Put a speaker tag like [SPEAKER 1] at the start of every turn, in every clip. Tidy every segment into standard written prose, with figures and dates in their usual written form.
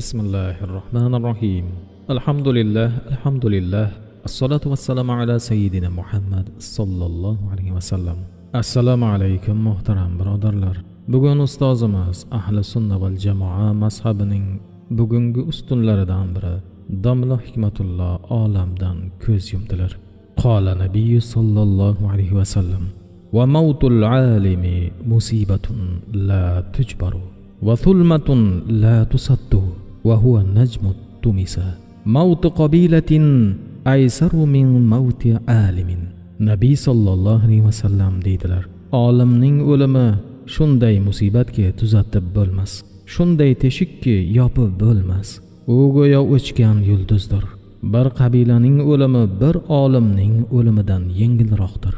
[SPEAKER 1] Bismillahirrohmanirrohim. Alhamdulillah, alhamdulillah. Assalatu vassalamu ala sayyidina Muhammad sallallohu alayhi vasallam. Assalomu alaykum muhtaram birodarlar. Bugun ustozimiz ahli sunna val jamoa mazhabining bugungi ustunlaridan biri Domla Hikmatullo olamdan ko'z yumdilar. Qola nabiyyu sallallohu alayhi vasallam: "Va mautul alimi musibatun la tujbaru va zulmatun la tusaddu va huwa najmu tumisa. Mautu qabilatin aysaru min mauti alimin." Nabiy sallallohu alayhi vasallam deydilar: olimning o'limi shunday musibatki tuzatib bo'lmas, shunday teshikki yopib bo'lmas. U go'yo o'chgan yulduzdir. Bir qabilaning o'limi bir olimning o'limidan yengilroqdir.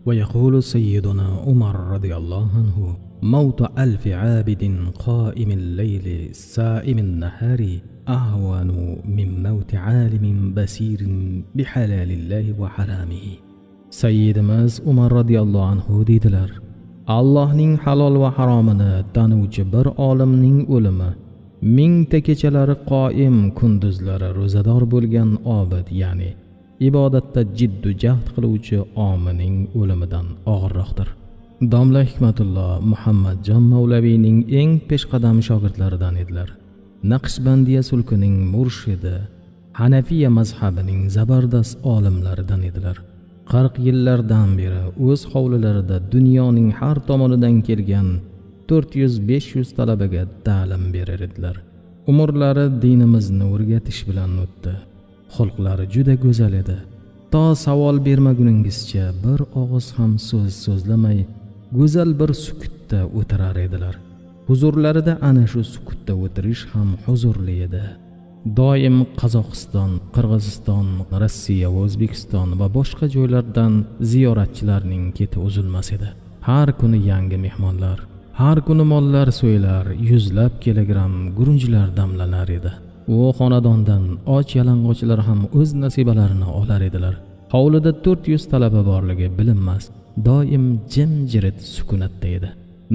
[SPEAKER 1] Va yaqulu sayyiduna Umar radhiyallohu anhu: mautu alfi abidin qa'imil layli sa'imin nahari ahwanu min mauti alimin basirin bihalalillahi va haramihi. Sayyidimiz Umar radhiyallohu anhu deydilar: Allohning halol va haromini tanuvchi bir olimning o'limi mingta kechalari qoim, kunduzlari ro'zador bo'lgan obid, ya'ni ibodatda jiddu jahd qiluvchi omining o'limidan og'irroqdir. Domla Hikmatullo Muhammadjon Mavlaviyning eng peshqadam shogirdlaridan edilar. Naqshbandiya sulkining murshidi, Hanafiya mazhabining zabardast olimlaridan edilar. 40 yillardan beri o'z hovlilarida dunyoning har tomonidan kelgan 400-500 talabaga ta'lim berar edilar. Umrlari dinimizni o'rgatish bilan o'tdi. Xulqlari juda go'zal edi. To savol bermaguningizcha bir og'iz ham so'z so'zlamay, go'zal bir sukutda o'tirar edilar. Huzurlarida ana shu sukutda o'tirish ham huzurli edi. Doim Qozog'iston, Qirg'iziston, Rossiya va O'zbekiston va boshqa joylardan ziyoratchilarning keti uzilmas edi. Har kuni yangi mehmonlar, har kuni mollar so'yilar, yuzlab kilogramm gurunjlar damlanar edi. U xonadondan och yalang'ochlar ham o'z nasibalarini olar edilar. Hovlida 400 talaba borligi bilinmas, doim jim-jirit sukunatda edi.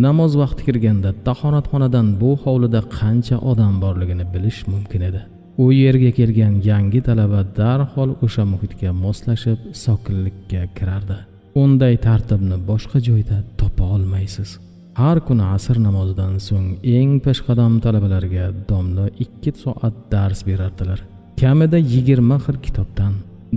[SPEAKER 1] Namoz vaqti kirganda tahoratxonadan bu hovlida qancha odam borligini bilish mumkin edi. U yerga kelgan yangi talaba darhol o'sha muhitga moslashib, sokinlikka kirardi. Unday tartibni boshqa joyda topa olmaysiz. Har kuni asr namozidan so'ng eng peshqadam talabalarga domla 2 soat dars berardilar. Kamida 20 xil kitobdan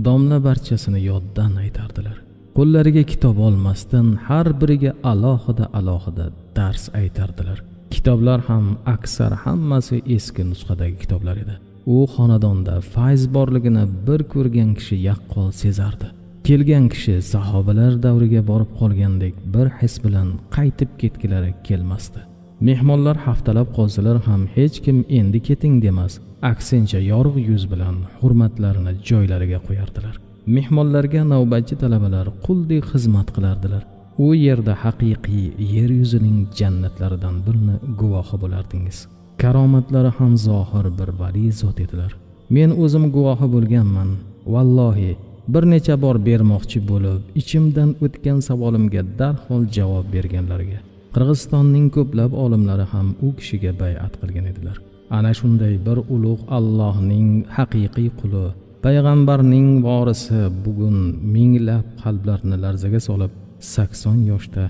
[SPEAKER 1] domla barchasini yoddan aytardilar. Qo'llariga kitob olmasdan har biriga alohida-alohida dars aytardilar. Kitoblar ham aksar hammasi eski nusxadagi kitoblar edi. U xonadonda fayz borligini bir ko'rgan kishi yaqqol sezardi. Kelgan kishi sahobalar davriga borib qolgandek bir his bilan qaytib ketgilari kelmasdi. Mehmonlar haftalab qolsalar ham hech kim endi keting demas, aksincha yorug' yuz bilan hurmatlarini joylariga qo'yardilar. Mehmonlarga navbatchi talabalar quldek xizmat qilardilar. U yerda haqiqiy yer yuzining jannatlaridan birini guvohi bo'lardingiz. Karomatlari ham zohir bir vali zot edilar. Men o'zim guvohi bo'lganman. Vallohi, bir necha bor bermoqchi bo'lib, ichimdan o'tgan savolimga darhol javob berganlarga Qirg'izistonning ko'plab olimlari ham u kishiga bay'at qilgan edilar. Ana shunday bir ulug' Allohning haqiqiy quli, payg'ambarning vorisi bugun minglab qalblarni larzaga solib, 80 yoshda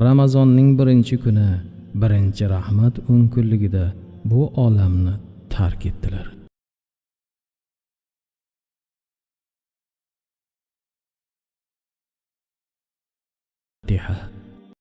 [SPEAKER 1] Ramazonning birinchi kuni, birinchi rahmat 10 kunligida bu olamni tark etdilar. Fatiha.